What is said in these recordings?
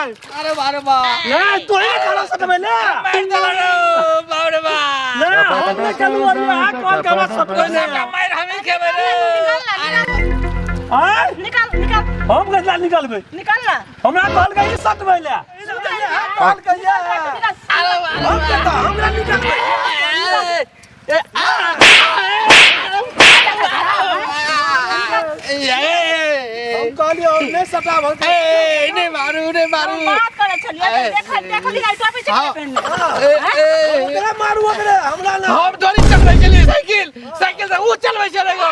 अरे बा रे बा ले तू ही कहला सटबै ले मार देला रे बाप रे बा ले हम ने चलू और आ कॉल करा सटबै ले सबका मार हमें खेबै रे निकाल ना निकाल आय निकाल निकाल हम कैला निकलबै निकाल ना हमरा कहल गई सटबै ले कॉल कहिया निकाल अरे बा रे हम के तो हमरा निकलबै ए आ ए हम कहलिए हम नहीं सटाब हम ए नहीं मारू नहीं मारू हम बात करे छलिए ए। देख देखली आई टोपी हाँ। छै पहनले ए, ए, ओकरा मारू ओकरे हमरा ना हम थोड़ी चलबै छलियै साइकिल साइकिल से ऊ चलबै छलै गो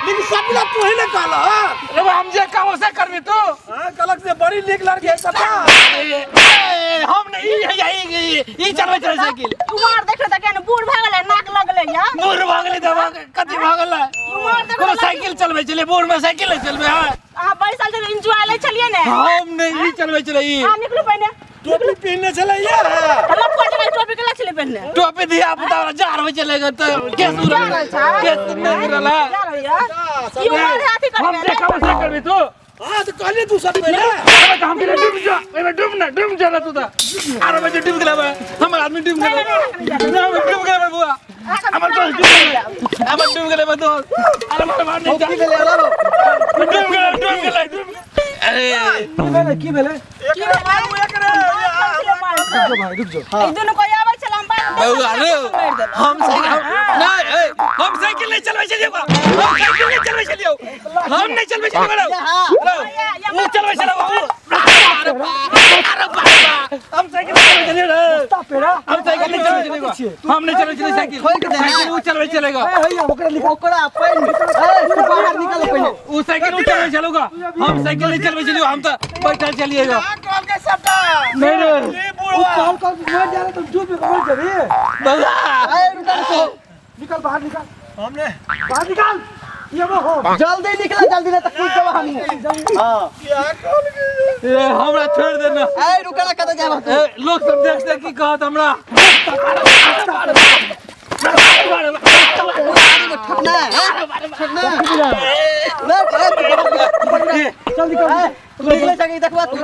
लेकिन सटला तू ही ने कहल हां रे बा, हम जे कहबो से करबी तू हां कहलक से बड़ी नीक लड़की है सटा ए, ए, हम नहीं ई ई ई ई चलबै छलै साइकिल उमर देख त केन बूढ़ भए गेलै नाक लगलै या बूढ़ भऽ गेलै तऽ कथी भऽ गेलै उमर देख कोनो साइकिल चलबै छलै बूढ़ में साइकिल नहि चलबै हँ अहाँ बैसल छलियै एंजॉय लै छलियै ने हम नहि ई चलबै छलै ई अहाँ निकलू पहिने टोपी पहिनने छलै ये लपको छलै टोपी केला छलै पहिने टोपी धिया पुता वाला जार होइ छलै ग तऽ केस उड़ल जा रहल छै। केस नहि उड़ल हँ जा रहल या ई उमर है अथी हम करबै जे कहबो से करबी तू हां तो कहलिए तू सटबै ले अबे तऽ हम डूब जा ओहिमे डूब ना डूब जा तू तऽ आरो बजे डूब गेलै बे। हमर आदमी डूब गेलै ना हम डूब गेलै बे बुआ हमर दोस्त डूब गेलै हमर डूब गेलै बे दोस्त अरे मार मार नहीं जा की भेलै रे डूब गेलै डूब गेलै डूब गेलै। अरे की भेलै की भेलै एकरे मारू एकरे रुक जाओ भाई रुक जाओ ई दुनू कोई आबै छल हम बात बउआ रे हम साइकिल नहीं ए, हम साइकिल नहीं चलबै छलियौ हम साइकिल नहीं चलबै छलियौ हम नहीं चलबै छलियौ रे ऊ चलबै छलौ अरे बा अरे बा हम साइकिल नहीं चलबै छलियौ रे रास्ता पेड़ा हम साइकिल नहीं चलबै छलियौ हम नहीं चलबै छलियै साइकिल ठोकि दे। साइकिल ऊ चलबै छलैगा ए हैया ओकरा निकाल ओकरा पहिने ए तू बाहर निकल पहिने ऊ साइकिल ऊ चलबै छलौगा हम साइकिल नहीं चलबै छलियौ हम तऽ बैठल छलियैगा हां कहल के सटा नहीं रे ए उ बुढ़वा कॉल कॉल मर जा तो डूब मर जेबी बउआ ए रुका रुको निकल बाहर निकाल हमने बाहर निकाल ये वो हो जल्दी निकला जल्दी नहीं तो कूद जाबो हम हां क्या कहल के ए हमरा छोड़ देना ए रुका ना कत जाबो तू ए लोग सब देख देख की कहत हमरा ठकना ठकना ले ए चल निकल निकले सके देखबा तू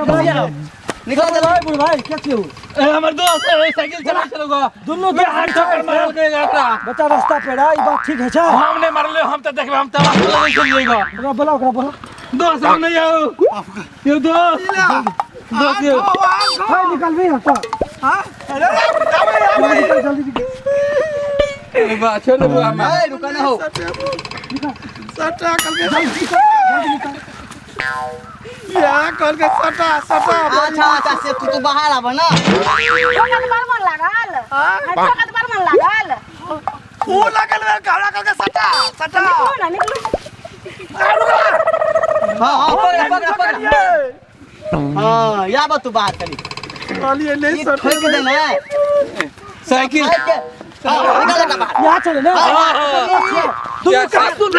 निकल चल भाई बुढ़ भाई क्या छियो ए हमर दोस्त है साइकिल चला चलूगा दुनू मैं हाथ ठोकर मारल के एकरा बच्चा रास्ता पेड़ा ई बात ठीक है छा हम नहीं मारले हम तो देखबे हम तबाह लगै छलियैगा ओकरा बोला ओकरा बोला दोस्त हम नहीं आओ यो दोस्त दोस्त यो हाय निकल भी हटा हां अरे आवे आवे निकल जल्दी निकल ए बा छोड़ दे बुआ हमरा ए रुका ना हो सटा कहल के या कहल के सटा सटा अच्छा अच्छा से तू तो बाहर आब ना ठोकत बड़ मन लागल ठोकत बड़ मन लागल ऊ लगल बे हमरा कहल के सटा सटा निकलू ना निकलू हां हां पकड़ पकड़ पकड़ हां या तू बाहर कनी कहलिए नहीं ई सटे ठोक दे ना साइकिल हां निकल ना बाहर यहाँ चले ना दुनू का सुन